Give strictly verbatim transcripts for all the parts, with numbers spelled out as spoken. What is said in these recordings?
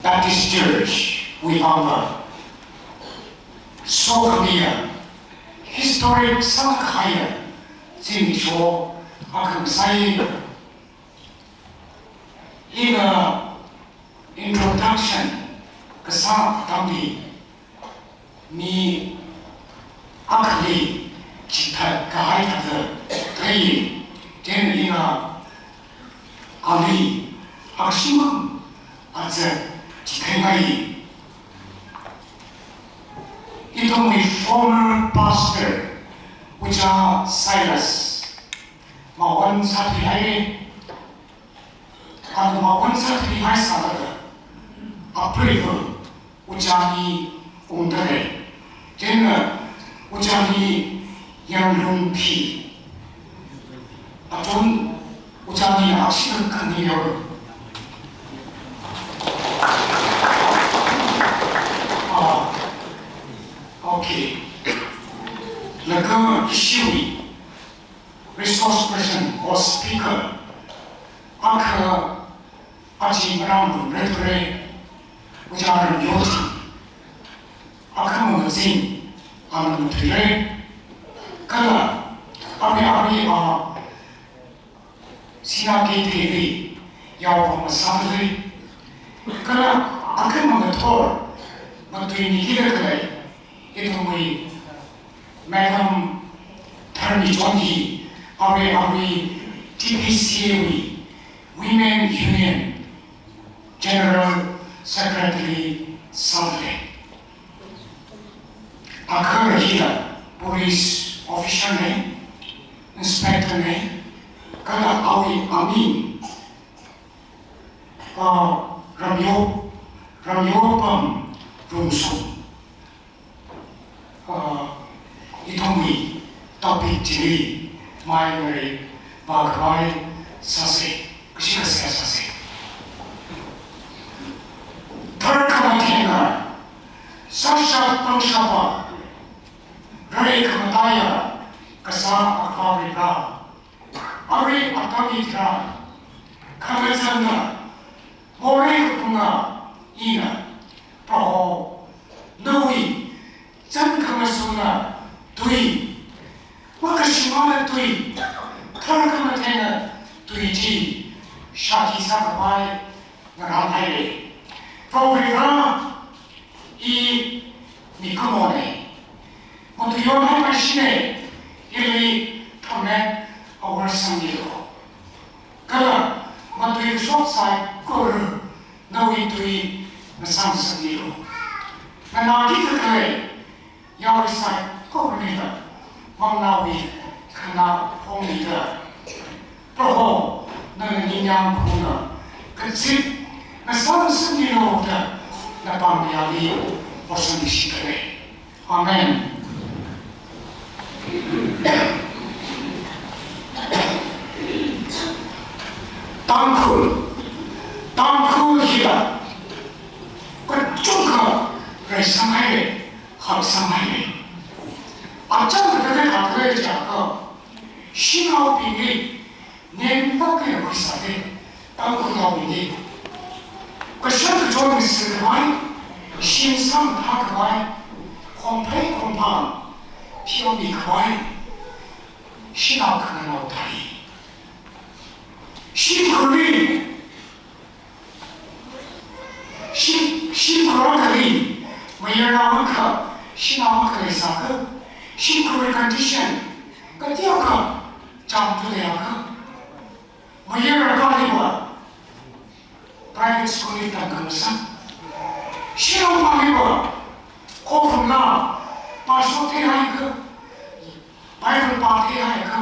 Baptist Church wui vangva sokhamiya, historic sākahaiya zimiksho akha ngasai. Ina introduction kasā atamli mi akhali chithākahai thāda thei, chieina ina ali akshimang aja chitheingai. Ithumwui former pastor Ojā Silas mawon sāthuihai. Ana mawon sāthuihai sālaga apreiva Ojā Ni ungdalei. Chieina Ojā Ni Yanglungphi. Achon Ojā Ni akshimang khangayo. Ah, okay. Laga ishiwui resource person or speaker akha aja marān rum reithuirei, Ojā Ramyoti. Akhamang kazing ana mathuirei. Kala arui arui a Sinakeithei li yaopam masālei. Kala akhamang ngathor matuimi hila khalei ithumwui Madam Tharmichon hi arui arui T P C A wui Women Union General Secretary sālei. Akha hila police officer nei, inspector nei, kala awui aming, ah, Ramyo, Ramyopam Rungsum. Ah, ithumwui topic chili mai ngareiva khavai sāsei, kashi kaseihā sāsei. Tharkhamatheng eina sāshap pangshapa, rai khamataiya kasā Ākhavā Varivara, arui atam hitharan khangachāna morei kaphunga ina, Proho, nawui chān khamashungna tui, makashimāna tui, tharkhamathengna tui chi shākhi sākhavai ngarānhairei. Proho Varivara, i mikumonei. Matuiyonhai maishinei, ili thammet awor sangmilu. Kala matui kashok saikora nawui tui ngasang sangmilu. Nganāki kakhalei yarui saikorali manglāwui khanā phongmida, Proho, nana ningyāng phungda kazip ngasang sangmilu da napāng mayāli horsangmishi khalei. Amen. Tangkhul, Tangkhul hila kachungkha reisanghairei, haksanghairei. Achang kathāda khalei jiakha, shanaobingli nemlāk eina khuisāda, Tangkhulnaobingli kashak kachon ngasakhavai, shim samphākhavai, khongphei khongphang pheomikhavai, shanao khanganao thāi. Shimkhurli, shim, shimkhur akhali mayarnao akha, shanao akha leisākha, shimkhurwui condition kateokha chāmda leiakha, mayar akaliva private school li tamkhangasak, shanaopaliva khokhamla pāshok theihaiakha, Bible pā theihaiakha,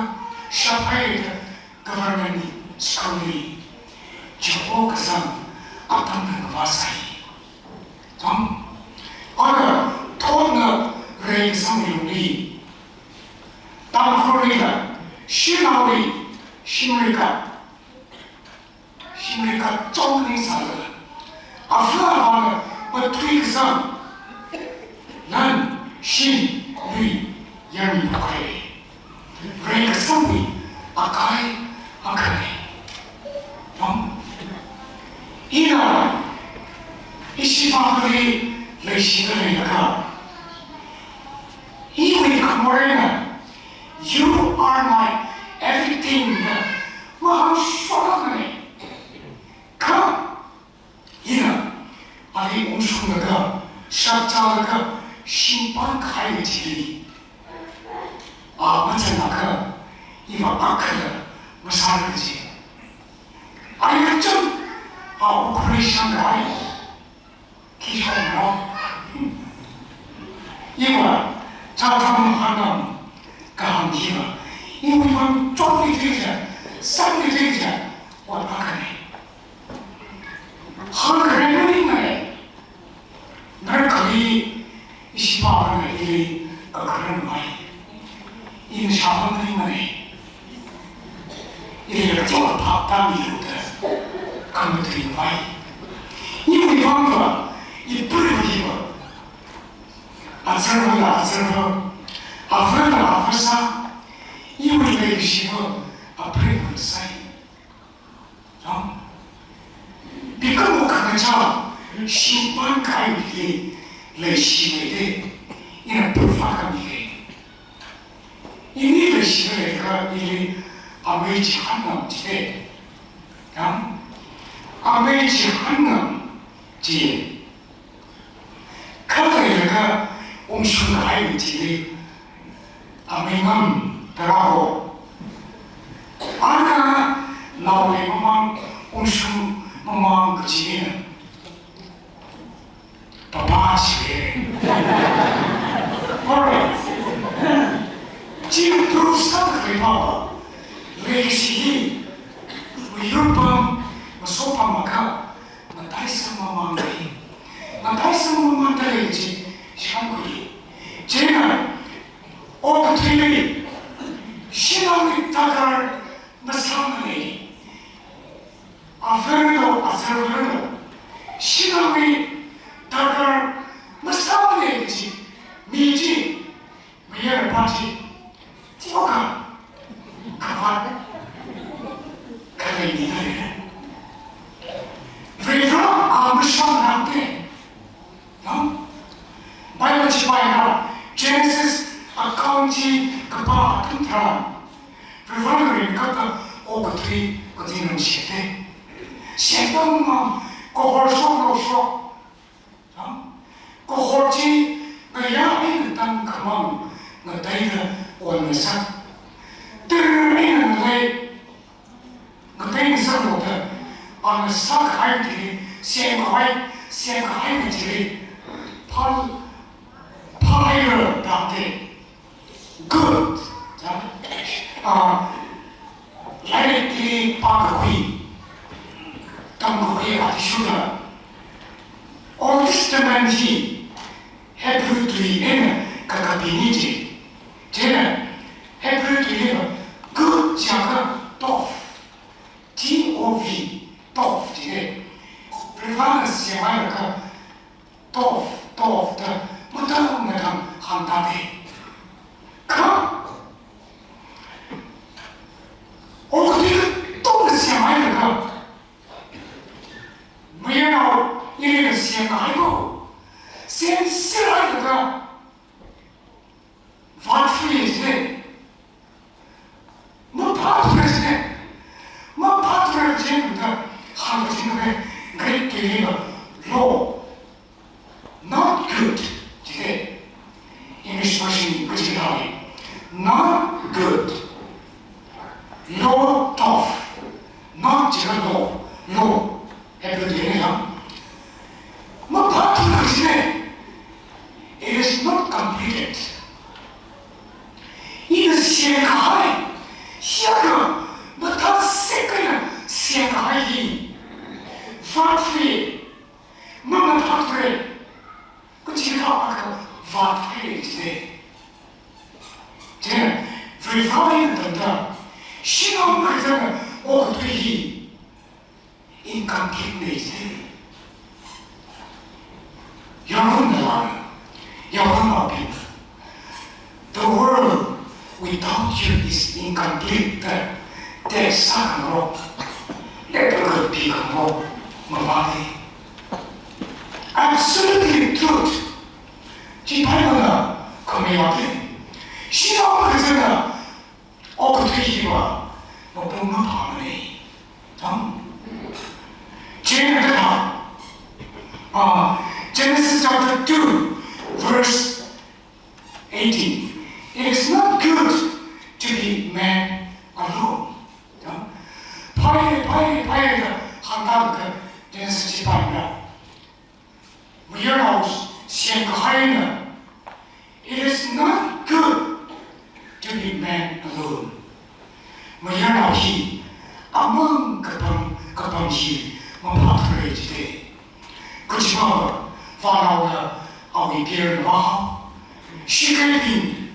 shaphaida government school li chiho kazang atam khavā sāi. Chang, ara thotna reisangwui lungli, Tangkhulli la, shanaoli shimreikat, shimreikat chong ni sāla, avā avāna matui kazang lan shim lui yarmi pakai. Reikasangwui akai akhali. Nong? Ina Ishi pākhali leishida leilakha, iwui khamor eina, "You are my everything," da mahāngshok lākmana. Kha ina ali ungshunglaga, shapchālaga, shim pānkahai chili, a machānlakha, iva akhala masāra kaji. Ayarcham a operation kahai. Khi shokra? Iva, chātham hanam kahāng hiva, iwui vang chotli tui ja, sangli tui ja, ot akhana. Hāngkharan maningmana. Narkhali ishi pāna ili kakharan vai. Ina shāvang maningmana. Ili rachot phap tamilu da khamatui vai. Iwui vangva, ipreiva hiva, azarvāla azarvā, avāla avāsā, iwui leishiva apreiva sai. Yāng, bikamo khangachā, shim pānkahai hili leishi leida, ina proof akha miya. Ini leishida leikha ili amei chihānnam jida. Yāng, amei chihānnam ji. Kha leilakha ungshungkahai chili amei ngam tarāho. Ana nao leimamang, ungshungmamang kajina. Papa chili. Alright. Chi proof sākhalei papa. Leishi hi, miyur pam, maso pam akha, mataisang mamang lei. Mataisang mamang da lei chi, shānkhui. Chieina, okathuili, shanao darkar masāmana. Avālo, azarvālo, shanaowui darkar masāmana chi, mi chi, mayarpā chi, teokha khavāt khalei ni da lei. Varivara a mashānrangda. No? Bible chi pāya, Genesis account chi kapā atam tharan, Varivarana ringkapta okathui kazingram shete. Sheta mamang, kahor shok lo shok. Kahor chi ngayā eina tangkhamang, ngateida onngasak. Tara eina ngalei, ngateingasaklo da, ana sākahai chili, semkhavai, semkahai chili, phal, phāhaira da te. Good. Ja? Ah, lairikli pākakhui, tamkakhui athishurda, Old Testament hi Hebrew tui eina kakapina ji. Chieina Hebrew tuiliva good jiakha tov. T O V, tov jida. Varivarana semhailakha tov, tov da matang matang hāngda lei. Kha okathui katongna semhailakha, mayarnao ilila semkahaibo, semserhailakha, vātfui jida. Maphāthura jida. Maphāthura jida, hāngkachina Greek tuiliva lo. Not good jida. English version kaji thāi. Not good. Lo tov. Not jiakha lo. Lo. Hebrew tuina ya. Maphāthura jida. It is not completed. Ina semkahai, shiyakha mathāsek eina semkahai hi vātfui, mamaphāthura, kachikathā akha vāthaira jida. Chieina, Varivarana tangda, shanao kachangkhatna okathui hi incomplete na jida. Yaron nala, yaron naobing, the world without you is incomplete. Te sākhangarok, lepraga pikhangarok, mavāli. Absolutely truth. Chi Bible na khamei vāte. Shinao kazana okathui hiva mapung maphāmane. Tam. Chieina kathā, ah, Genesis chapter two, verse eighteen. It is not good to be man alone. Tam. Phāya, phāya, phāya da hāngda ka Genesis chi pāya. Mayarnao semkahaina, it is not good to be man alone. Mayarnao hi amang kapam, kapam hi maphāthurai jite. Kachiva, vānaola awui pierna vāhao. Shikaibing,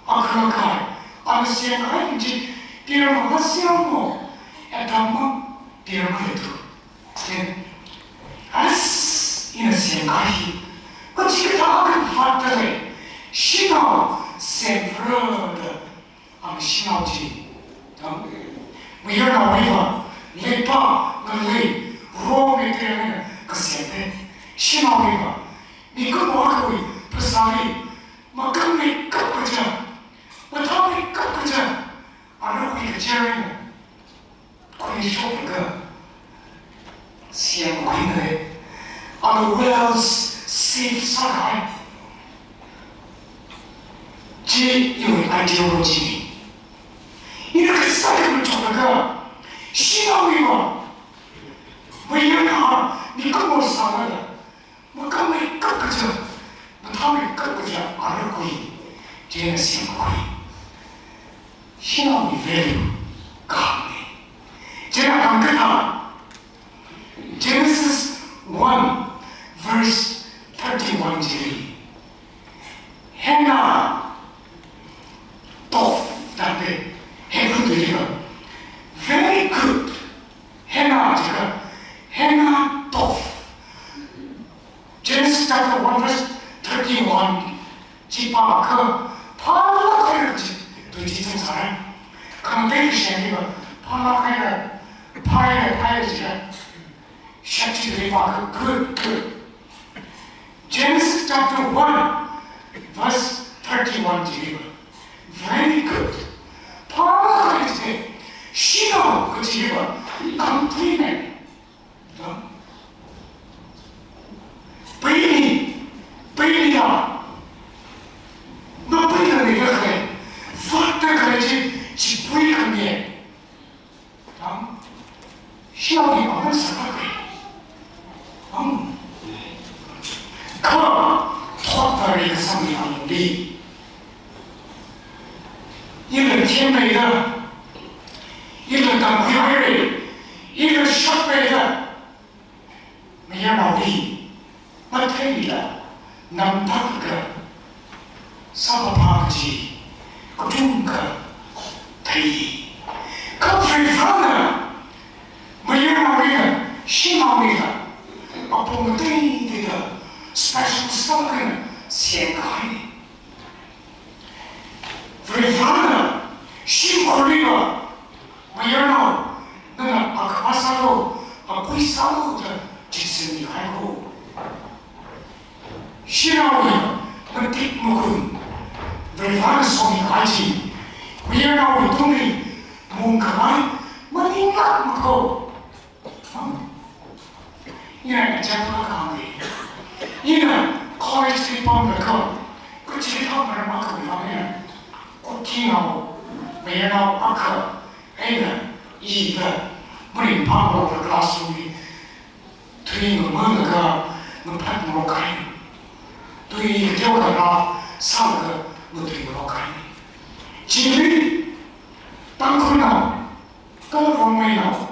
akha akhai, ana semkahai chi, pier mavāsiamo, Adam mang pier maleithu. Then, as ina semkahai, kachikathā akha vātda lei, shinao semphara da, ana shinao chi. Tam, mayarnaowuiva, leipā, ngalei, raw material na kasem te, shinaowuiva, mikumo akhawui phasāli, makang meikap kaja, mathā meikap kaja, arakhui kaja eina khuishoklaga semkhuina lei. Ana well sieve sākahai. Chi iwui ideology ne. Ina kasā khamachonlaga, shinaowuiva, mayarnao mikumo sālala, makang meikap kaja, mathā meikap kaja arakhui chieina semkhui. Shinaowui value kahāngna. Chieina hāngkathā, Genesis one verse thirty-one chili, Hena tov da hāngda, Hebrew tuiliva, very good. Hena jiakha, hena tov. Genesis chapter one verse thirty-one chi pākha, phālāk haira chi, tui chi zangsāra. Khangatei kashankhiva, phālāk haira, phāhaira, phāhaira jiya. Shapchi tui pākha, good, good. Genesis chapter one, verse thirty-one chiliva, very good. Phālāk haira chi, shinao kachiliva, compliment. Peili, peili ya. Mapeilala ni kakhalei, vātda khalei chi, chipui khami. Tam, shinaowui aman sākahai. Tam, kha, thotngarei kasāngwui alungli, ila themmeida, ila tamkhuihaira, ila shapmeida, mayarnaoli matheila namda kha sāpapa kaji kachungkha thei. Kha Varivarana mayarnaolila, shinaolila, apong ateiteida special sālaga semkahai. Varivarana shimkhurliva, mayarnao, nana akhama sālu, akui sālu da chitsinmihai ko. Shinaowui matik makhun Varivarana somikahai chi, mayarnaowui tungli mungkhavai maninglāk makho. Ina example akha hānge. Ina college li pamlaga, kuchi thao maram akha wui vang eina, Kukinao mayarnao akha eina, ida, maringphāngarokla classroom li, tui ngamalaga, ngaphatngarok kahai. Tui kateokha rāsālaga, ngathuingarok kahai. Chili, Tangkhulnao, kala Rongmeinao,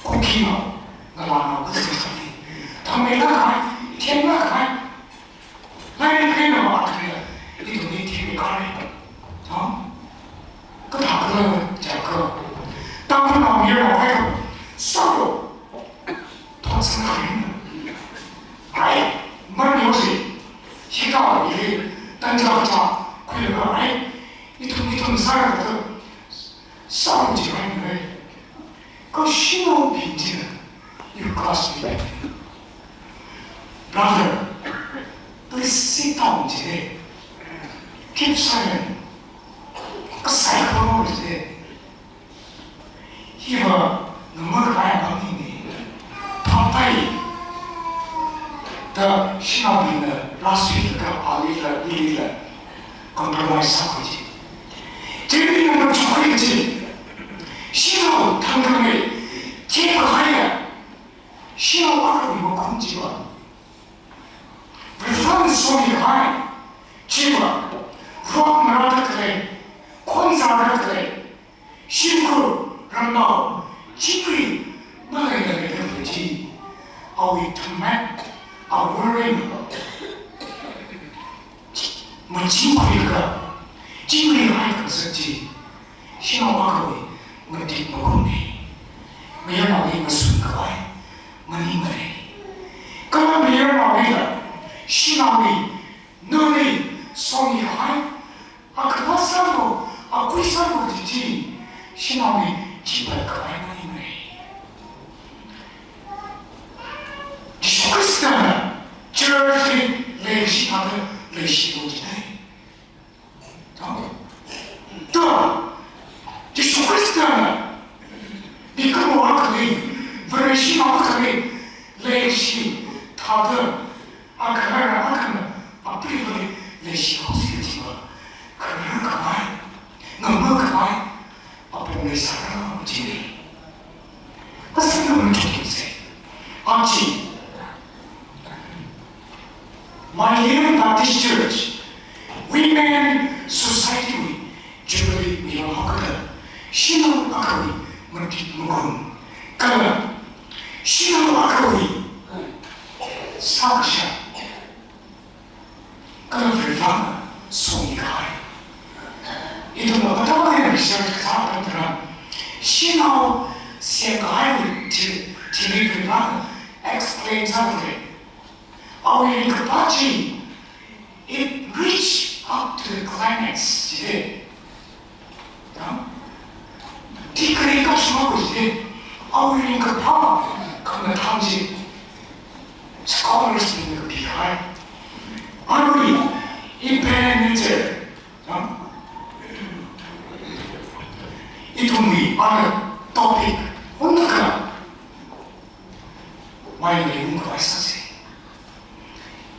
Kukinao, Ngalānao kazang sāli, thangmeilāk kahai, themlāk kahai. Lairik eina matuila, ithumli themkahai. Ha? Kathākhala jiakha, Tangkhulnao mayarnao haikha, sālu, thotsang kahai. Ai, man yoshi, hikathā ili, tanja kaja, khuilaga ai, ithum, ithum sāra kathā, sālu jihainalei. Kha shinaobing china, your classmate, Brother, please sit down today. Keep silent. Kasai kharar today. Hiva ngamar khavai apamnine. Phapai da shanaobingna last week ka alila, ilila compromise sākhui chi. Chieina number two khui chi. Shanao thangkhamei, themkahaiya shanao akhawui makhum chiva Varena somikahai chiva, ruak marāda khalei, khon zāda khalei, shimkhur, ramnao, chingri maleila leida khalei chi, awui thangmet, awui worry, machingkhuilaga, chingrihai kazat chi, shanao akhawui matik makhumne. Mayarnaoli ngasun khavai maningmane. Kala mayarnaolila shanaoli, nali somikahai, akhavā sālu, akui sālu kaji chi, shanaoli chipat khavai maningmane. Jishu Khristana church li leikashi thāda leishilu jidalei. To, Jishu Khristana mikumo akhali, Vareshi akhali leikashi thāda, agahara akhana apreivali leishihaosi kajiva, kharar khavai, ngamar khavai apong leisāra kajine. Kasāna machukyuse. Achi, Maileiyang Baptist Church Women Society wui Jubilee mayonhaokida, shanao akhawui matik makhum kala shanao akhawui sākasha kala Varena somikahai. Ithumna katonga research kasā atam tharan, shanao semkahaiwui thi-, thili Varena exclaim sāhaire. Awui ringkaphā chi, it reached up to the climax jide. Degree kashimān jide, awui ringkaphā khamathān chi scholars bingna kapihai. Arui Ebenezer, ithumwui ana topic unaka mai leiung khavai sāse.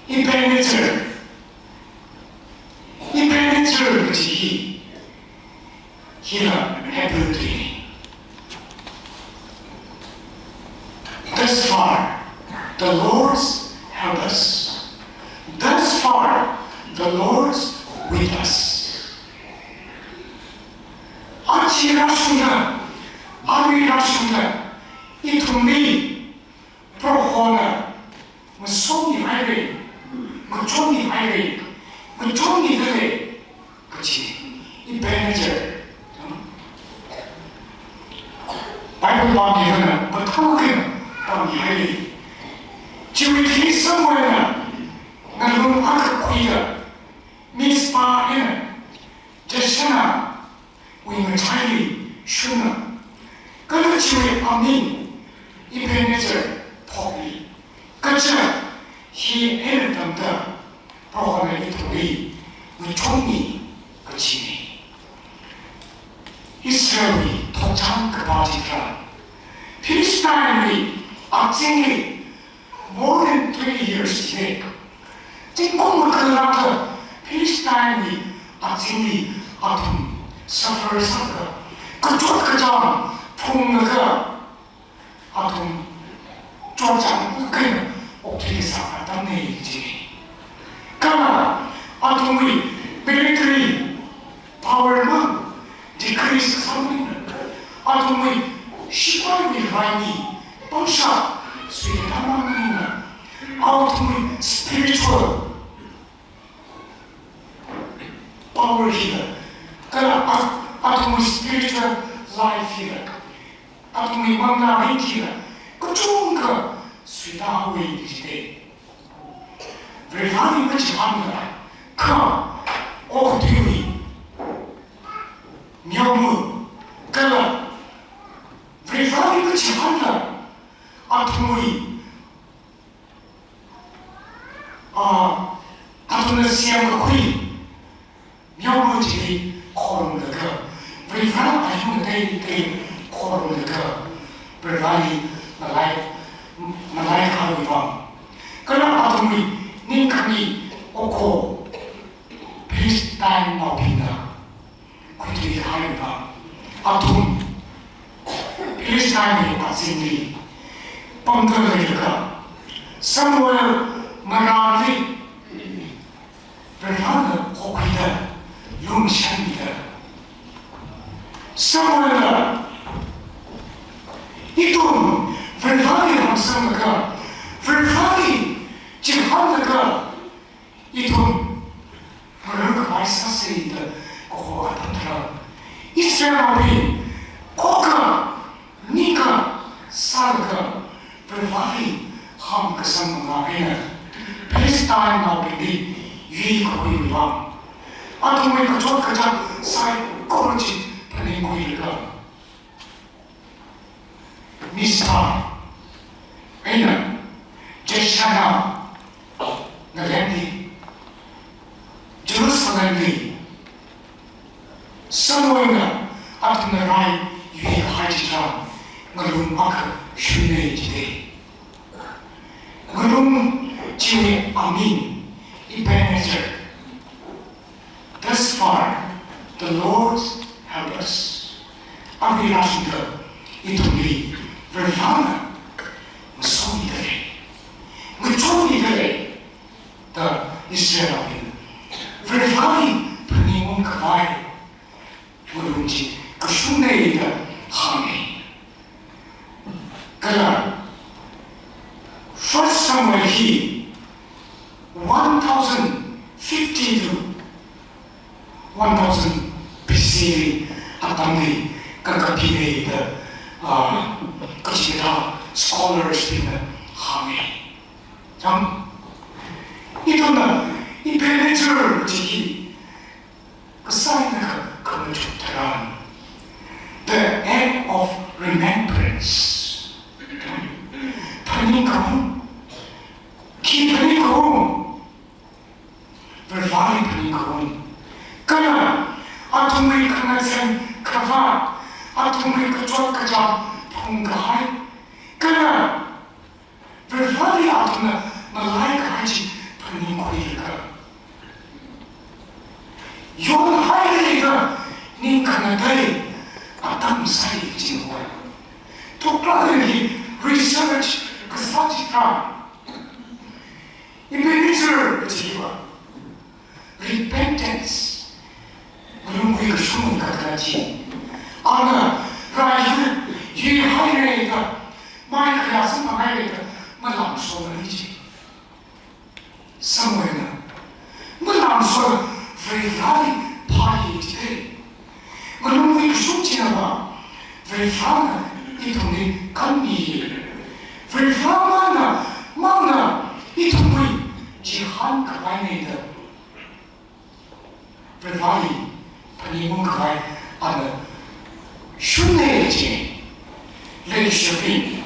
Ebenezer, Ebenezer kaji hi, hila Hebrew tuine. Thus far, the Lord's helped us. Thus far, the Lord's with us. Achi rāshungda, arui rāshungda, ithumli Prohona masomihai lei, machonmihai lei, machonmida lei kaji, Ebenezer. Bible pāmida na, mathālāk eina pāmihai lei. Chiwui thili Samuelna ngalung akha khuida, Mizpah eina Jeshanah wui ngachaili shunna, kala chiwui aming Ebenezer phokli. Kaja hi eina tangda Prohona ithumli machonmi kajine. Israelwui thotchān kapā chitharan, Philistine wui akchingli more than twenty years jide. Zingkum makhalākla Philistine wui akchingli athum suffer sālaga, kachot kachāng phunglaga, athum chotchāng khaina okthuikasā atamne jide. Kala athumwui military power mang decrease sāmana, athumwui shipaiwui raimi pangshap suitamang maningla, athumwui spiritual power hila, kala a-, athumwui spiritual life hila, athumwui manglā ringkila kachungkha suitāhaowe jide. Vareli machihānla, kha okathuiwui meoma kala Vareli machihānla, athumwui Ah, athumna semkakhui meoma chili khorumlaga, Varivara ayung ngatei ngatei khorumlaga, Varivarali malai, malaikahaiwui vang. Kala athumwui ningkhami oko Philistine naobingna khuithuikahaiwui vang. Athum Philistine wui azingli pamda leilaga, Samuel marānli Varivarana hokhuida, lumashanmida, Samuelna ithum Varivarali rāmsanglaga, Varivarali chihānlaga, ithum ngararkhavai sāsa da kaho atam tharan, Israelnaobing khokkha ningkha sālaga, Varivarali hāngkasang manga eina Philistinenaobingli yuikakhuiwui vang, athumwui kachot kachāng saikora chi phaningkhuilaga, Mizpah eina Jeshanah ngalengli, Jerusalemli Samuelna athumna rai yuikahai chitharan ngalung akha shunei jidei. Ngalung chiwui aming Ebenezer. Thus far, the Lord help us. Arui rāshungda ithumli Varivarana ngasomida lei, ngachonmida lei da Israelnaobing Varivarali phaningungkhavai ngalung chi kashungnei da hānga. Kala First Samuel hi one thousand fifty to one thousand B C li atamli kakapinei da, ah, kachikathā scholars bingna hānga. Chang, ithumna Ebenezer kaji hi kasā eina kha-, khamachuk tharan, the act of remembrance. Phaningkhaung. Khi phaningkhaung? Varivarali phaningkhaung. Kala athumwui khangathen khavāt, athumwui kachot kachāng phungkahai, kala Varivarali athumna malaikahai chi phaningkhuilaga, yonhairada ningkhangatei atam sai chingwa. Thuklākli research kasā chitharan, Ebenezer kajiva repentance, ngalungkhui kashung kathā chi. Ana rai yui, yuihaira da, mai khayā samphanghai da, malamshola chi. Samuelna malamshola Varivarali phāya jidei. Ngalungkhui kashung chinava Varivarana ithumli kanmi. Varivaramangna, mangna ithumwui chihānkhavainei da Varivarali phaningungkhavai ana shunnei chi. Leikashibing,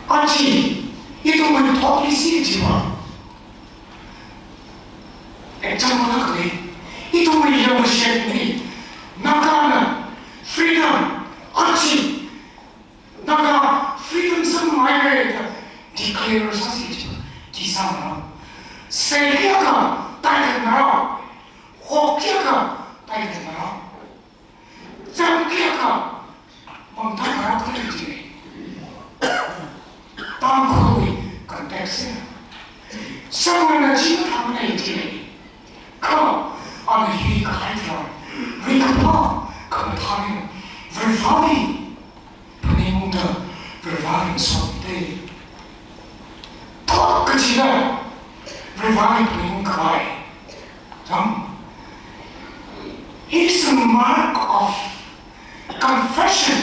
aja ithumwui thotli si chiva, example akhali, ithumwui yangkashebingli, Nagana freedom, aja Naga freedom samphanghaira da declare sāsi chi, chi sāngarok. Sei kayākha taikhangarok. Hok kayākha taikhangarok. Cham kayākha mangthangarok khalei chi. Tangkhulwui context eina Samuelna chi mathāmanei chi. Kha ana yuikahai tharan, yuikaphā khamathā eina Varivarali phaningungda Varivarali ngasomdei. Thot kachila Varivarali phaningungkhavai. Chang, it is a mark of confession.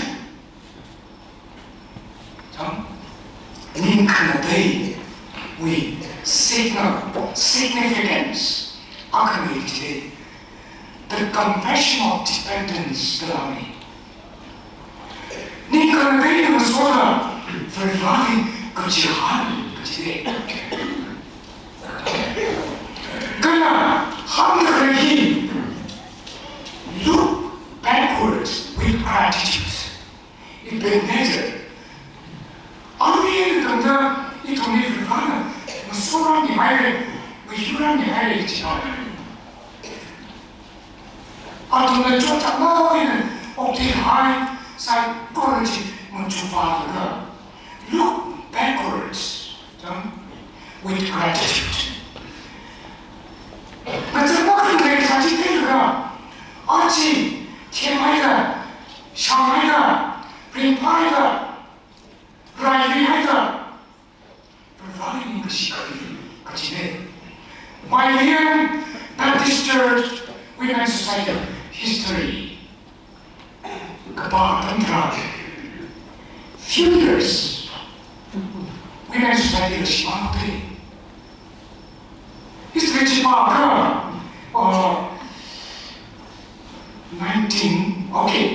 Chang, ningkhangateiwui signal, significance akhanei chi, the confession of dependence da hānga. Ningkhangatei eina ngasoda Varivarali kachihān Kala hāngda khalei hi, look backwards with gratitude. Ebenezer. Aruiwui eina tangda ithumli Varivarana masorāmihaira, mayurāmihaira kaji. Athumna chotchākmei eina okthuihai saikora chi machukvālaga, look backwards, um, with gratitude. Ngazek makhalei sāchi theilaga, aja themhaida, shānghaida, ringphāhaida, railuihaida, Varivarali ningkashi khalei kajina. Mailean Baptist Church Women Society history kapā atam tharan, few years, Women Society la shimān haoda. History chi pākha, uh, nineteen, okay.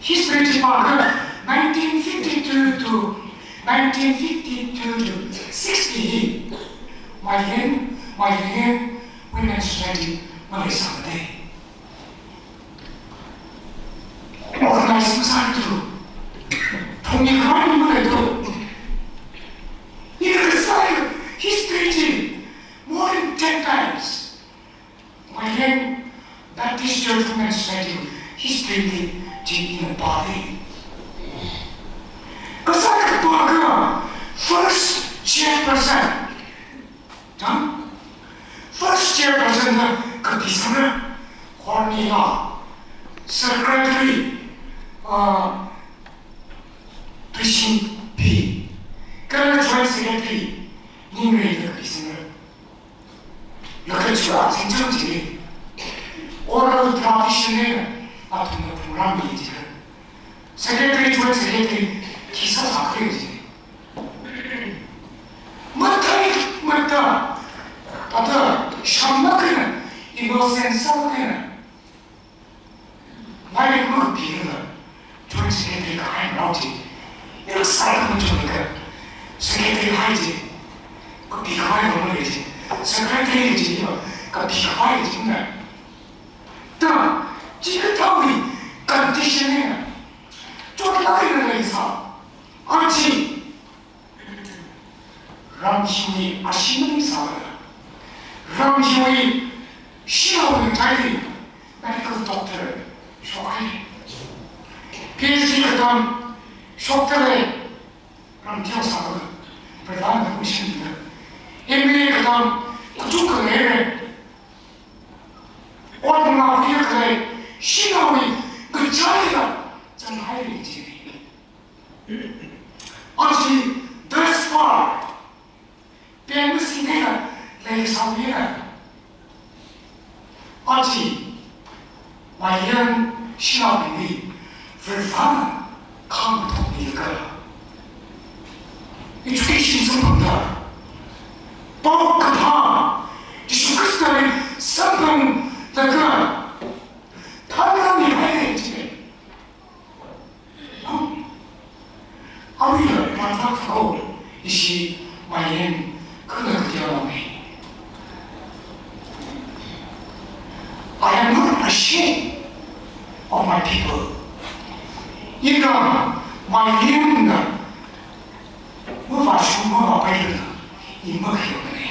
History chi pākha nineteen fifty-two to nineteen fifty-two to sixty hi Mailean, Mailean Women Society maleisāmana. Organize masāthu. Phungmi khavai mi maleithu. Ina kasā history chi more than ten times Mailean Baptist Church Women Society history li chi ina pāda. Kasā kapākha first chairperson. Chang? First chairperson na kapisangra, Hornila. Secretary, uh, Tuishingpi. Kala joint secretary, Ningreina kapisangra. Laga chua chingchang chi, oral tradition eina athumna phungrāmi jira. Secretary, joint secretary, khi sāsā khalei chi. Mathei, mathā, thāda, shāngmak eina, innocent sālāk eina. Lairik makapilaga, joint secretary kahai rao chi. Ina sāda machukka, secretary hai chi. Kapi khavai rao malei chi. Secretary chi, kapi khavai chi na. Thāda, chikathāwui condition eina, chotlāk eina leisā. Aja, ram hiwui ashee maningsāla, ram hiwui shanaowui ngachaili medical doctor shokhai. PhD katam shokta lei, ram teosāla, Varivarana mission da. MA katam kachungkha leira. Ot mangā khuiya khalei shanaowui ngachaila zanghaira chi. Aja thus far, pen masingkhaila leisāya. Aja, Mailean shanaobingli Varivarana khamathotmilaga, education samphangda, paokaphā Jishu Khristali samphanglaga, thanrāmihaira chi. Aruila mathākha ko, ishi Mailean kala kateonao ne. I am not ashamed of my people. Ina Maileanna mavāshung mavāpailala, i makhayaomana.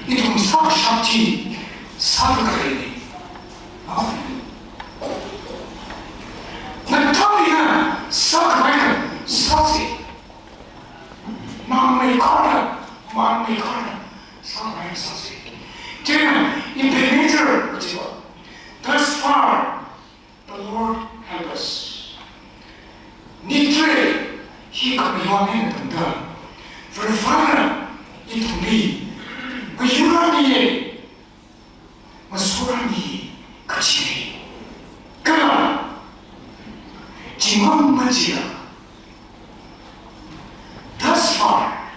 Ithum sākashap chi sāda khaleina. Nathumna sākhavai sāsa. Mangmeikharda, mangmeikharda sākhavai sāsa. Chieina Ebenezer kajiva, thus far, the Lord help us. Nitre hi khamayonne tangda, Varivarana ithumli mayurāmiya, masorāmiya kajina. Kala chimang machila, thus far,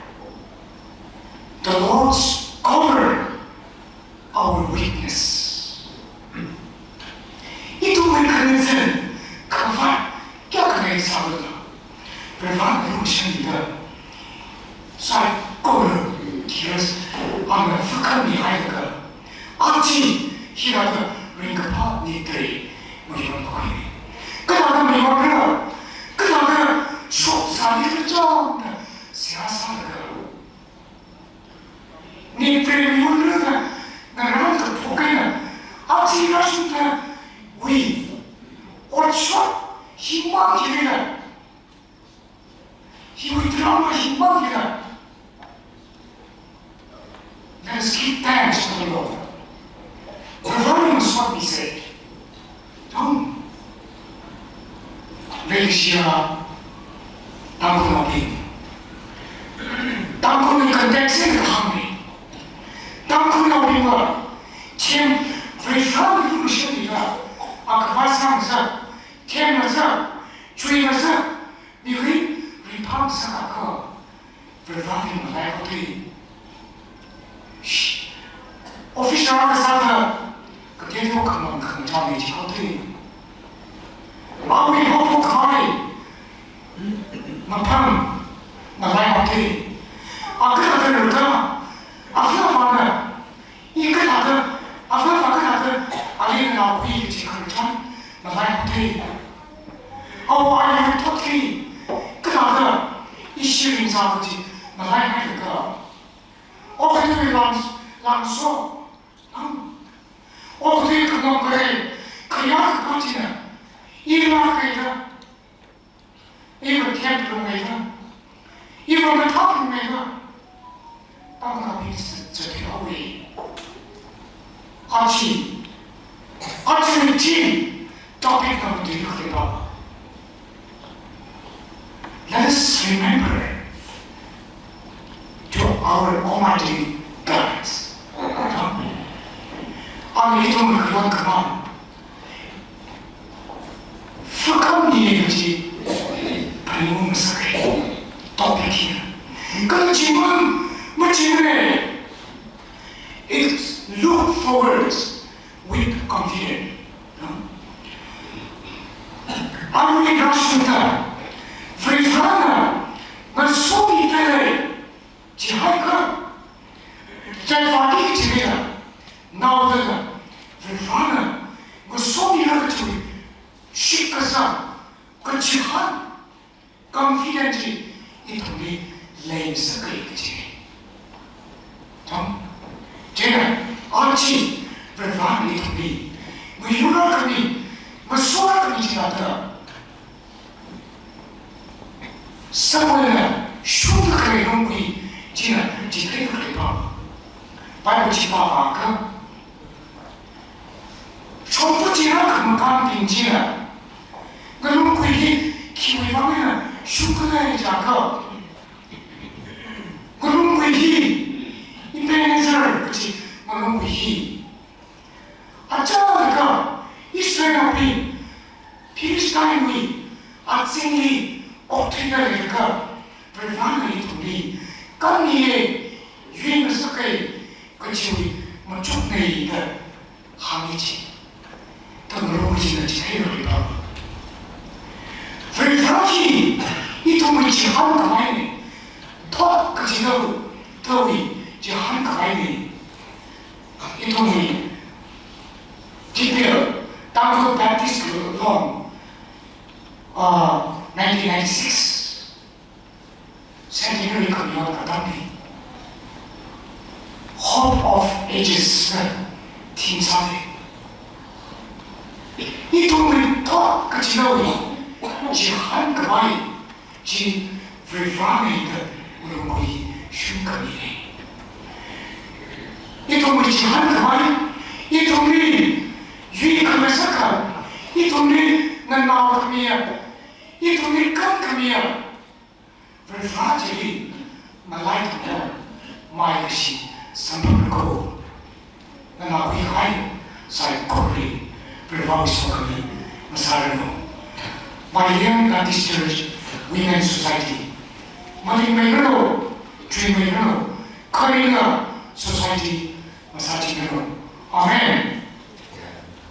the Lord's covered our weakness. Ithumwui khangathan khavāt kayākha leisālala, Varivarana lumashanmida, Pamna fakam mihailaga, achi hithāda ringkaphā nitre, mayonhaowa. Kathāda mayonra, kathāda shoksāli kachangda seihā sālaga, nitre mayonra da ngarān kaphok eina, achi rāshungda wui otshot himang hili la. Hiwui drama himang hili la. Let us give thanks to the Lord. Providing is what we say. Don't. Malaysia, Tangkhulnaobing. Tangkhulwui context eina kahāngna. Tangkhulnaobingva, them, Varivara mission hila, akhavā sāngasak, themngasak, chuingasak, mirin ringphāngasak akha, Varivarali malaihaoda. Office rākasāda, kateokha khamang khamang chāmei jihaoda. Awui haophok khavai maphang malaihaoda. Akha kha rāka, avā avāna, I kathāda, avā avā kathāda, ali naokhui kaji khararchan malaihaoda. Awui thot hi kathāda, ishi ringzā kaji malaihailaga, okathuiwui lang, langso, lang, okathui khangakhare, khayā kaphā china, ila kaida, iva themlung eina, iva mathālung eina, Tangkhulnaobing zatthuihaowa. Achi, achi theme topic number two khalei pa. Let us remember to our Almighty God. Amen. Amen. Ithum khalon khamang. Fakam miya kaji phaningung ngasaka topic hina. Kala chimang, machimang. It look forward with confidence. No? Arui rāshungda, Varivarana ngasomi dalei, jihai kha, chaiva ki chimila, naodala, Varivarana ngasomi la kaji shitkasang, kachihān, confident chi ithumli leingasaka kaji. Thang, chieina, achi, Varivarana ithumli, mayonra khami, masora khami chithāda, Samuelna shungda khalei lungkhui china chitheida khalei pa. Bible chi pāpākha, shongfa china khamakānbing china, ngalungkhui hi khiwui vang eina shungkhala jiakha, ngalungkhui hi, Ebenezer kaji ngalungkhui hi, achālakha Israelnaobing Philistine wui azingli okthuida leilakha, Varivarana ithumli kanmiya, yuingasaka kajiwui machukna da hānga chi. Tangkhul china chitheira Varivara. Varivara hi ithumwui chihān khavaina. Thot kaji tao, taowui chihān khavaina. Ithumwui T P L, Tangkhul Baptist Long, uh, nineteen ninety-six centenary khami atamli, Hope of Ages na theme sāi. Ithumwui thot kaji tao, chihān khavai chi Varivarana da ngalungkhui shungkhamina. Ithumwui chihān khavai, ithumli yuikhamasaka, ithumli nganao khamiya, ithumli kankhamiya, Varivara chili malai thangda maikashi samphang ko. Nganākhui kahai saikorali Varivarawui sokhami masāranu. Maileng Baptist Church Women Society, malingmeiranu, chuimeiranu, kharinga society masāchingranu. Amen.